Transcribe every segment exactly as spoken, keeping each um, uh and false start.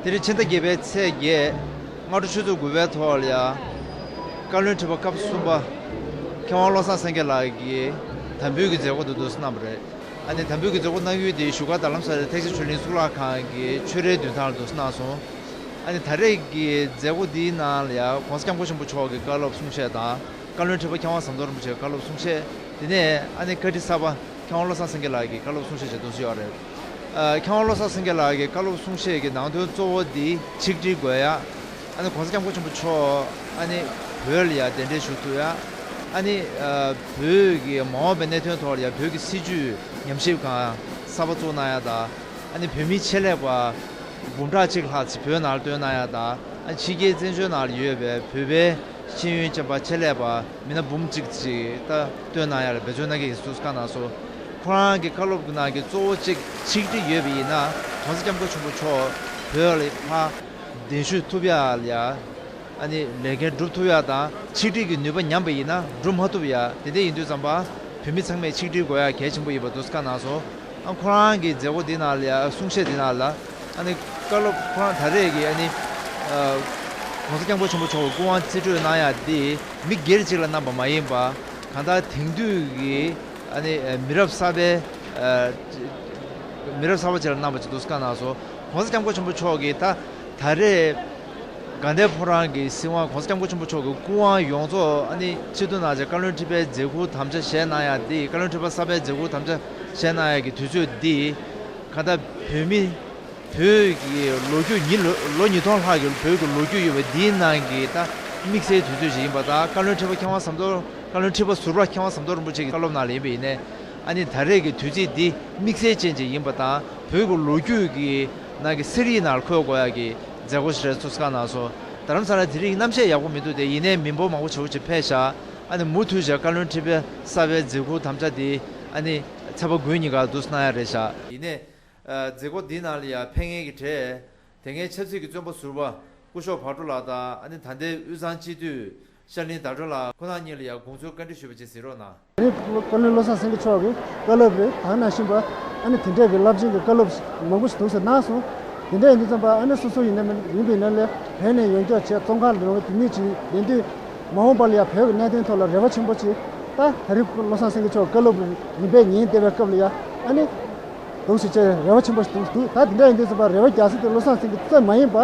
དེ་རིང་ཕྱི་ཟླ་བརྒྱད་པའི་ཚེས་བརྒྱད། སྔ་དྲོ་ཆུ་ཚོད་དགུ་པའི་ཐོག་ལ་ཡ། བཀའ་བློན་ཁྲི་པ་སྐབས་གསུམ་པ། མཁས་དབང་བློ་བཟང་སེང་གེ་ལགས་ཀྱིས་དམ་འབུལ་གྱི་མཛད་སྒོ་དེ་འདུག་སེ་གནང་བ་རེད། ཨ་ནི་དམ་འབུལ་གྱི་མཛད་སྒོ་གནང་ཡུལ་དེ་བཞུགས་སྒར་རྡ་རམ་ས་ལའི་ཐེག་ཆེན་ཆོས་གླིང་གཙུག་ལག་ཁང་གི་ཆོས་རའི་མདུན་ཐང་ལ་འདུག་སེ་གནང་སོང་། ཨ་ནི་ད་རེས་ཀྱི་མཛད་སྒོ་འདིའི་ནང་ལ་ཡ་༸གོང་ས་༸སྐྱབས་མགོན་ཆེན་པོ་མཆོག་གི་བཀའ་སློབ་གསུང་བཤད་དང་། བཀའ་བློན་ཁྲི་པ་མཁས་དབང་ཟམ་གདོང་རིན་པོ་ཆེའི་བཀའ་སློབ་གསུང་བཤད། དེ་ནས་ཨ་ནི་བཀའ་ཁྲི་གསར་པ་མཁས་དབང་བློ་བཟང་སེང་གེ་ལགས་ཀྱི་བཀའ་སློབ་གསུང་བཤད་བཅས་འདུག་སེ་ཡོད་རེད། ཨ། མཁས་དབང་བློ་བཟང་སེང་གེ་ལགས་ཀྱི་བཀའ་སློབ་གསུང་བཤད་ཀྱི་ནང་དོན་གཙོ་བོ་འདི་ཆིག་སྒྲིལ་དགོས་ཡ། ཨ་ནི་༸གོང་ས་༸སྐྱབས་མགོན་ཆེན་པོ་མཆོག་ཨ་ནི་བོད་ལ་ཡ་གདན་འདྲེན་ཞུ་ཐུབ་ཡ། ཨ་ནི་ཨ་བོད་ཀྱི་མ་འོངས་པའི་གནད་དོན་ཐོག་ལ་ཡ་བོད་ཀྱི་སྲིད་བྱུས་ཉམས་ཞིབ་ཁང་གསར་པ་བཙུགས་གནང་ཡ་དང་། ཨ་ནི་བོད་མི་ཆེད་ལས་པ་འབུམ་ཕྲག་གཅིག་ལྷག་ཅིག་བོད་ནང་ལ་བཏོན་གནང་ཡ་དང་། ཨ་ནི་ཕྱི་རྒྱལ་བཙན་བྱོལ་ནང་ལ་ཡོད་པའི་བོད་པའི་ཤེས་ཡོན་ཅན་པ་ཆེད་ལས་པ་མི་སྣ་འབུམ་གཅིག་ཅིག་ད་བཏོན་གནང་ཡ་ལ་འབད་བརྩོན་གནང་གི་ཡིན་ཟེར་བཀའ་གནང་སོང་། ཁོ་རང་གི་བཀའ་སློབ་ཀྱི་ནང་གི་གཙོ་བོ་གཅིག་ཆིག་སྒྲིལ་ཡོད་པ་ཡིན་ན། ༸གོང་ས་༸སྐྱབས་མགོན་ཆེན་པོ་མཆོག་བོད་ལ་ཕར་གདན་ཞུ་ཐུབ་ཡ་ལ་ཡ། ཨ་ནི་ལས་འགན་སྒྲུབ་ཐུབ་ཡ་དང་། ཆིག་སྒྲིལ་གྱི་ནུས་པ་ཉམས་པ་ཡིན་ན་སྒྲུབ་མ་ཐུབ་ཡ། དེ་འདྲ་ཡིན་དུས་ཙམ་པ་བོད་མི་ཚང་མས་ཆིག་སྒྲིལ་དགོས་ཡ་གལ་ཆེན་པོ་ཡིན་པ་འདུག་སེ་བཀའ་གནང་སོང་། ཨ་ཁོ་རང་གི་མཛད་སྒོ་འདི་ནང་ལ་ཡ། གསུང་བཤད་འདི་ནང་ལ། ཨ་ནི་བཀའ་སློབ་ཁོ་རང་ད་རེས་ཀྱི་ཨ་ནི་ཨ་༸གོང་ས་༸སྐྱབས་མགོན་ཆེན་པོ་མཆོག་གི་སྐུ་དབང་རྩིས་སྤྲོད་གནང་ཡ་འདི་མི་སྒེར་གཅིག་ལ་གནང་པ་མ་ཡིན་པ། གང་ལྟར་དེང་དུས་ཀྱི་ཨ་ནི་མི་རབས་གསར་པའི་ཨ་མི་རབས་གསར་པ་ཅིག་ལ་གནང་པ་ཅིག་འདུག་སེ་བཀའ་གནང་སོང་། ༸གོང་ས་༸སྐྱབས་མགོན་ཆེན་པོ་མཆོག་གིས་ད་ད་རེས་དགའ་ལྡན་ཕོ་བྲང་གི་སྲིད་དབང་༸གོང་ས་༸སྐྱབས་མགོན་ཆེན་པོ་མཆོག་གི་སྐུ་དབང་ཡོངས་རྫོགས་ཨ་ནི་ཕྱིར་བསྡུ་གནང་བྱས། བཀའ་བློན་ཁྲི་པའི་མཛད་ཁུར་དམ་བཅའ་བཞེས་གནང་ཡ་འདི། བཀའ་བློན་ཁྲི་པ་གསར་པའི་མཛད་ཁུར་དམ་བཅའ་བཞེས་གནང་ཡ་གི་དུས་ཚོད་འདི་གང་ལྟར་བོད་མི་བོད་ཀྱི་ལོ་རྒྱུས་ཉིས་ལོ་ལོ་ཉིས་སྟོང་ལྷག་གི་བོད་ཀྱི་ལོ་རྒྱུས་ཡོད་པའི་འདིའི་ནང་གི་ད་དམིགས་བསལ་དུས་ཚོད་ཞིག་ཡིན་པ་དང་། བཀའ་བློན་ཁྲི་པ་མཁས་དབང་ཟམ་གདོང་། བཀའ་བློན་ཁྲི་པ་ཟུར་པ་མཁས་དབང་ཟམ་གདོང་རིན་པོ་ཆེ་གི་བཀའ་སློབ་ནང་ལ་ཡིན་པ་ཡིན་ནའི། ཨ་ནི་ད་རེས་ཀྱི་དུས་ཚིགས་འདི་དམིགས་བསལ་ཅན་ཅིག་ཡིན་པ་དང་། བོད་ཀྱི་ལོ་རྒྱུས་ཀྱི་ནང་གི་གསེར་ཡིག་ནང་ལ་འཁོད་དགོས་ཡ་གི་མཛད་སྒོ་ཞིག་རེད་ཟེར་བཀའ་གནང་སོང་། རྡ་རམ་ས་ལ་དེ་རིང་གནམ་གཤིས་ཡག་པོ་མི་འདུག་སྟེ། ཡིན་ནའི་མི་འབོར་མང་པོ་ཞེ་པོ་ཅིག་ཕེབས་ཤག་ཨ་ནི་མུ་མཐུད་བྱས་བཀའ་བློན་ཁྲི་པའི་གསར་པའི་མཛད་ཁུར་དམ་བཅའ་འདི་ཨ་ནི་ཚེས་པ་དགུ་ཉིན་ཀ་འདུག་སེ་གནང་ཡ་རེད་ཤག་ཡིན་ནའི། ཨ། མཛད་སྒོ་འདིའི་ནང་ལ་ཡང་ཕེབས་མཁན་གྱི་གྲས། དེ་སྔའི་ཆབ་སྲིད་ཀྱི་བཙོན་པ་ཟུར་པ་སྐུ་ཞབས་བག་དྲོ་ལགས་དང་། ཨ་ནི་ད་ལྟའི་དབུས་གཙང་སྤྱི་འཐུས་ཤར་གླིང་ཟླ་སྒྲོན་ལགས། ཁོང་རྣམ་གཉིས་ལ་ཡང་དགོངས་ཚུལ་བཀའ་འདྲི་ཞུས་པ་ཅིག་གཟིགས་རོགས་གནང་། ཨ་ནི་བཀའ་བློན་བློ་བཟང་སེང་གེ་མཆོག་གི་བཀའ་སློབ་རེད། ད་ག་ནང་བཞིན་པ་ཨ་ནི་དེ་འདྲས་ཀྱི་རླབས་ཆེན་གྱི་བཀའ་སློབ་མང་པོ་ཞིག་འདུག་ཟེར་གནང་སོང་། དེ་འདྲས་ཡིན་དུས་ཙམ་པ་ཨ་ནི་སོ་སོ་ཡིན་ན་མིན་ཡིན་པ་ཡིན་ན་ལས་བོད་ནས་ཡོང་རྒྱུ་བྱས་བཙོན་ཁང་ལ་ཡོང་བའི་དེ་མི་ཅིག་ཡིན་དུས། མ་འོངས་པ་ལ་ཡང་བོད་ཀྱི་གནད་དོན་ཐོག་ལ་རེ་བ་ཆེན་པོ་ཅིག་ད་ད་རེས་བློ་བཟང་སེང་གེ་མཆོག་བཀའ་སློབ་རིམ་པས་ཉན་བསྡད་པའི་སྐབས་ལ་ཡང་ཨ་ནི་འདུག་ཟེར་བྱས་རེ་བ་ཆེན་པོ་ཞིག་འདུག་འདུག་ད་དེ་འདྲ་ཡིན་དུས་ཙམ་པ་རེ་བ་རྒྱག་ས་དེ་བློ་བཟང་སེང་གེ་རྩ་མ་ཡིན་པ།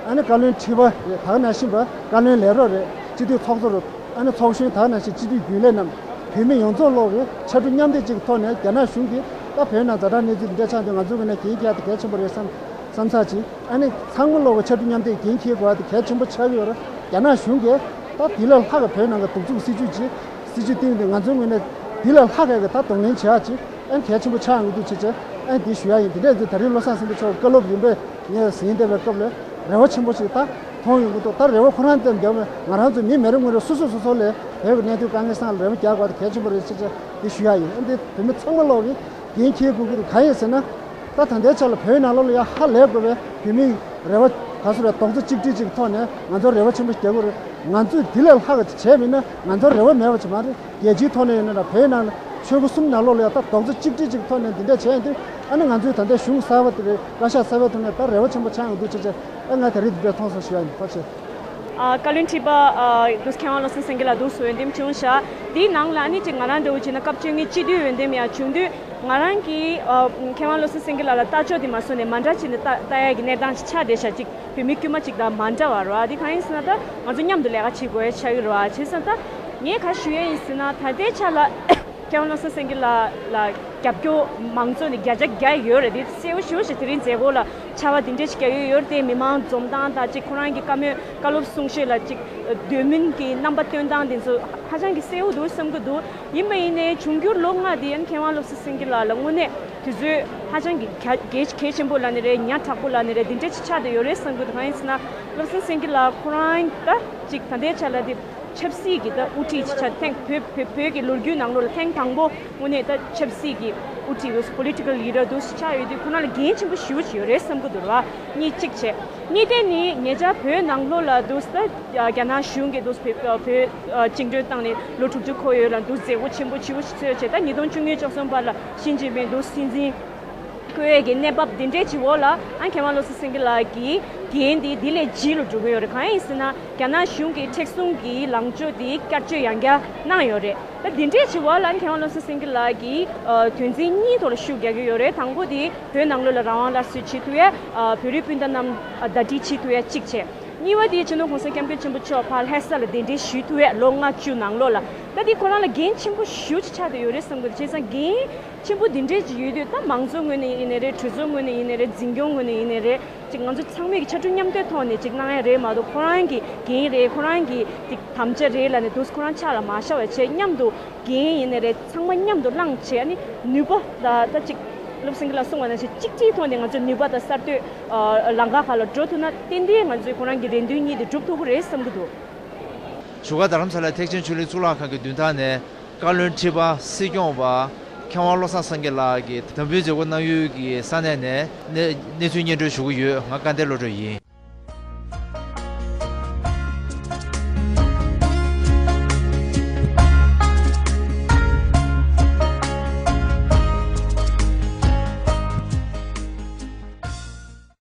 ཨ་ནི་བཀའ་བློན་ཁྲི་པ་རེད། ད་ག་ནང་བཞིན་པ་བཀའ་བློན་ལས་རོགས་རེད། སྤྱི་འཐུས་ཚོགས་གཙོ་རེད། ཨ་ནི་ཚོགས་གཞོན། ད་ག་ནང་བཞིན་སྤྱི་འཐུས་རྒྱུན་ལས་རྣམས། བོད་མི་ཡོངས་རྫོགས་ལོག་གི་ཕྱར་གྲུ་མཉམ་འདེགས་ཅིག་གི་ཐོག་ནས་རྒྱ་ནག་གཞུང་གིས་ད་བོད་ནང་ཛ་དྲག་གནས་ཚུལ་འདི་འདྲ་ཆགས་དུས་ང་ཚོའི་ངོས་ནས་འགན་འཁྱེར་ཡ་དེ་གལ་ཆེན་པོ་རེད་བསམ་བསམ་ཚར་ཅིག་ཨ་ནི་ཚང་མ་ལོག་གི་ཕྱར་གྲུ་མཉམ་འདེགས་འགན་འཁྱེར་དགོས་ཡ་དེ་གལ་ཆེན་པོ་ཆགས་ཀྱི་ཡོད་རེད། རྒྱ་ནག་གཞུང་གིས་ད་དེ་ལས་ལྷག་གི་བོད་ནང་གི་གདུག་རྩུབ་སྲིད་བྱུས་ཅིག་སྲིད་བྱུས་བཏིང་དུས་ང་ཚོའི་ངོས་ནས་དེ་ལས་ལྷག་གི་ད་གདོང་ལེན་བྱེད་ཡ་ཅིག་ཨ་ནི་གལ་ཆེན་པོ་ཆགས་ཡོང་གི་འདུག་བྱས་བྱས་ཨ་ནི་དེ་ཞུ་ཡ་ཡིན། དེ་འདྲས་ཚོ་ད་རེས་བློ་བཟང་སེང་གེ་མཆོག་བཀའ་སློབ་རིམ་པས་ངས་གཟིགས་བསྡད་པའི་སྐབས་ལ་རེ་བ་ཆེན་པོ་ཞིག་ད་མཐོང་ཡོང་གི་འདུག་ད་རེ་བ་ཁོ་རང་ཙམ་རྒྱབ་ནས་ང་རང་ཚོ་མི་མི་རེ་ངོ་རེ་སོ་སོ་སོ་སོ་ལ་བོད་ཀྱི་གནད་དོན་དཀའ་ངལ་སང་ལ་རེ་བ་རྒྱག་དགོས་ད་གལ་ཆེན་པོ་རེད་ཅེས་བྱས་འདི་ཞུ་ཡ་ཡིན། ཨ་འདི་བོད་མི་ཚང་མ་ལོག་གིས་འགན་འཁྱེར་དགོས་ཀྱི་རེད། གང་ཡིན་ཟེར་ན། ད་ད་ལྟའི་ཆ་ལ་བོད་ནང་ལོགས་ལ་ཡ་ཧ་ལས་དགོས་པའི་བོད་མིའི་རེ་བ་ག་ཚོད་རེད། རྡོག་རྩ་གཅིག་སྒྲིལ་ཅིག་ཐོག་ནས་ང་ཚོ་རེ་བ་ཆེན་པོ་རྒྱག་དགོས་རེད། ང་ཚོས་འདི་ལས་ལྷག་ག་བྱས་མིན་ན་ང་ཚོ་རེ་བ་མེད་པ་ཅིག་མ་རེད། རྒྱལ་སྤྱིའི་ཐོག་ནས་ཡིན་ན་ར་བོད་ནང་ལ་ཆོལ་ཁ་གསུམ་ནང་ལོགས་ལ་ཡ་ད་རྡོག་རྩ་གཅིག་སྒྲིལ་ཅིག་ཐོག་ནས་འདི་འདྲ་བྱས་ཡོང་དུས་ཨ་ནི་ང་ཚོའི་ད་ལྟའི་གཞུང་གསར་པ་དེ་རེད། བཀའ་ཤག་གསར་པའི་ཐོག་ནས་ད་རེ་བ་ཆེན་པོ་ཆགས་ཡོང་འདུག་ཅེས་བྱས་ཨ་ང་ད་རེས་འདི་འདྲ་མཐོང་སོང་ཞུ་ཡ་ཡིན། ཐུགས་རྗེ་ཆེ། ཨ། བཀའ་བློན་ཁྲི་པ། ཨ། འདུག་མཁས་དབང་བློ་བཟང་སེང་གེ་ལགས་འདུག་སེ་འོས་འདེམས་བྱུང་ཤག་འདིའི་ནང་ལ་ཨ་ནི་ཅིག་ང་རང་འདྲ་བོ་བྱས་ན་སྐབས་བཅོ་ལྔའི་སྤྱི་འཐུས་འོས་འདེམས་ཡང་བྱུང་དུས་ང་རང་གིས། ཨ། མཁས་དབང་བློ་བཟང་སེང་གེ་ལགས་ལ་ལྟ་ཕྱོགས་དེ་མ་བཟུང་ནས་མ་འདྲ་བྱས་ནས་ལྟ་ལྟ་ཡ་གི་གནས་སྟངས་ཤིག་ཆགས་བསྡད་ཤག་ཅིག་བོད་མི་དཀྱུས་མ་ཅིག་དང་མ་འདྲ་བ་རེད་བ། འདི་གང་ཡིན་ཟེར་ན་ད་ང་ཚོ་མཉམ་དུ་ལས་ཀ་བྱེད་དགོས་ཡ་ཆགས་ཀྱི་རེད་བ། བྱས་ཙང་ད་ངས་ག་ཞུ་ཡ་ཡིན་ཟེར་ན་ད་ལྟའི་ཆ་ལ། མཁས་དབང་བློ་བཟང་སེང་གེ་ལགས་ལ་རྒྱབ་སྐྱོར་མང་ཚོགས་ནས་བརྒྱ་ཆ་བརྒྱ་ཡོད་རེད། དེ་གསལ་པོ་ཞེ་པོ་ཞིག་དེ་རིང་མཛད་སྒོ་ལ་ཆར་པ་དེ་འདྲ་ཞིག་བརྒྱབ་ཡོད་ཡོད་རེད་དེ། མི་མང་འཛོམས་སྟངས་དང་ཅིག་ཁོ་རང་གི་བཀའ་མོལ་བཀའ་སློབ་གསུང་བཤད་ལ་ཅིག་འདོད་མོས་ཀྱི་རྣམ་པ་སྟོན་སྟངས་དེ་ཚོ་ཧ་ཅང་གི་གསལ་པོ་འདུག་བསམ་གྱི་འདུག་ཡིན་པ་ཡིན་ནའི་འབྱུང་འགྱུར་ལོ་ལྔ་དེ་ཡང་མཁས་དབང་བློ་བཟང་སེང་གེ་ལགས་ལ་དངོས་གནས་དུས་ཚོད་ཧ་ཅང་གི་གལ་གལ་གལ་ཆེན་པོ་ལབ་ནི་རེད། ཉག་ཕྲ་པོ་ལབ་ནི་རེད། དེ་འདྲ་ཞིག་ཆགས་བསྡད་ཡོད་རེད་བསམ་གྱི་འདུག་གང་ཡིན་ཟེར་ན་བློ་བཟང་སེང་གེ་ལགས་ཁོ་རང་ད་ཅིག་ད་ལྟའི་ཆ་ལ་དེ། ཆབ་སྲིད་ཀྱི་ད་དབུ་ཁྲིད་ཅིག་ཆགས། ཐེངས་བོད་བོད་བོད་ཀྱི་ལོ་རྒྱུས་ནང་ལོགས་ལ་ཐེངས་དང་པོ་དངོས་གནས་ད་ཆབ་སྲིད་ཀྱི་དབུ་ཁྲིད་འདུག་སེ་པོ་ལི་ཊི་ཀལ་ལི་ཌར་འདུག་སེ་ཆགས་ཡོད་དུས་ཁོ་རང་ལ་འགན་ཆེན་པོ་ཞེ་པོ་ཅིག་ཡོད་རེད་བསམ་གྱི་འདུག་ར། གཉིས་གཅིག་བྱས། གཉིས་དེ་ནི་ཉེ་ཆར་བོད་ནང་ལོགས་ལ་འདུག་སེ་ད་རྒྱ་ནག་གཞུང་གིས་འདུག་སེ་བོད་བོད་བཅིངས་འགྲོལ་བཏང་ནས་ལོ་དྲུག་ཅུ་འཁོར་ཡོད་ལ་འདུག་མཛད་སྒོ་ཆེན་པོ་ཞེ་པོ་ཅིག་བཟོས་བྱས། ད་ཉིས་སྟོང་བཅོ་ལྔ་བཅུ་གསུམ་བར་ལ་ཞི་ཅིན་ཕིང་འདུག་སྲིད་འཛིན། བཀོད་ཡས་ཀྱི་གནས་བབ་འདི་འདྲས་ཀྱི་འོག་ལ་ཨ་མཁས་དབང་བློ་བཟང་སེང་གེ་ལགས་ཀྱི་འགན་འདི་འདི་ལས་ལྗིད་ལ་འགྲོ་གི་ཡོད་རེད། གང་ཡིན་ཟེར་ན་རྒྱ་ནག་གཞུང་གི་མཁྲེགས་བཟུང་གི་ལངས་ཕྱོགས་འདི་བསྐྱར་བཅོས་ཡང་བསྐྱར་གནང་ཡོད་རེད། ད་འདི་འདྲས་ཀྱི་འོག་ལ་ཨ་མཁས་དབང་བློ་བཟང་སེང་གེ་ལགས་ཀྱིས་ཨ་དོན་ཚན་གཉིས་ཐོག་ལ་ཤུགས་རྒྱག་གི་ཡོད་རེད། དང་པོ་དེ་བོད་ནང་ལོགས་ལ་རང་དབང་སླར་གསོ་བྱེད་ཐུབ་ཡས། ཨ་བོད་རིགས་སྤུན་ཟླ་རྣམས་ཨ་ཟླ་སྒྲིལ་བྱེད་ཐུབ་ཡས་གཅིག་བྱས། གཉིས་པ་དེ་སྤྱི་ནོར་གོང་ས་སྐྱབས་མགོན་ཆེན་པོ་མཆོག་ཕར་ལྷ་ས་ལ་གདན་འདྲེན་ཞུ་ཐུབ་ཡས་ལོ་ལྔ་བཅུ་ནང་ལོགས་ལ། ད་འདི་ཁོ་རང་ལ་འགན་ཆེན་པོ་ཞེ་པོ་ཅིག་ཆགས་བསྡད་ཡོད་རེད་བསམ་གི་འདུག་བྱས་ཙང་འགན་ཆེན་པོ་འདི་འདྲས་ཅིག་ཡོད་དུས་ད་མང་གཙོ་ངོས་ནས་ཡིན་ནའི་རེད། གྲོས་ཚོགས་ངོས་ནས་ཡིན་ནའི་རེད། འཛིན་སྐྱོང་ངོས་ནས་ཡིན་ནའི་རེད། ཅིག་ང་ཚོ་ཚང་མས་ཀྱི་ཕྱར་གྲུ་མཉམ་འདེགས་ཐོག་ནས་ཅིག་གནང་ཡ་རེད་མ་གཏོགས་ཁོ་རང་གི་འགན་རེད། ཁོ་རང་གི་ཅིག་དམ་བཅའ་རེད་ལབ་ནས་འདུག་ཁོ་རང་ཕྱག་ལ་མ་བཞག་པ་བྱས་མཉམ་དུ་འགན་ཡིན་ནའི་རེད། ཚང་མ་མཉམ་དུ་བླངས་བྱས་ཨ་ནི་ནུས་པ་ད་ད་ཅིག་བློ་བཟང་སེང་གེ་ལགས་གསུངས་པ་ནང་བཞིན་གཅིག་སྒྲིལ་ཐོག་ནས་ང་ཚོས་ནུས་པ་དང་གསར་གཏོད་ཨ་ལམ་ཁ་ཁག་ལ་འགྲོ་ཐུབ་ན་ཏན་ཏན་ང་ཚོས་ཁོ་རང་གི་རེ་འདུན་གཉིས་དེ་འགྲུབ་ཐུབ་ཀྱི་རེད་བསམ་གྱི་འདུག་བཞུགས་སྒར་རྡ་རམ་ས་ལའི་ཐེག་ཆེན་ཆོས་གླིང་གཙུག་ལག་ཁང་གི་མདུན་ཐང་ནས་བཀའ་བློན་ཁྲི་པ་སྲིད་སྐྱོང་བ་མཁས་དབང་བློ་བཟང་སེང་གེ་ལགས་ཀྱིས་དམ་འབུལ་མཛད་སྒོ་གནང་ཡུལ་གྱི་ས་གནས་ནས་གནས་གནས་ཚུལ་སྙན་སྒྲོན་ཞུ་གི་ཡོད། ང་སྐལ་ལྡན་བློ་གྲོས་ཡིན།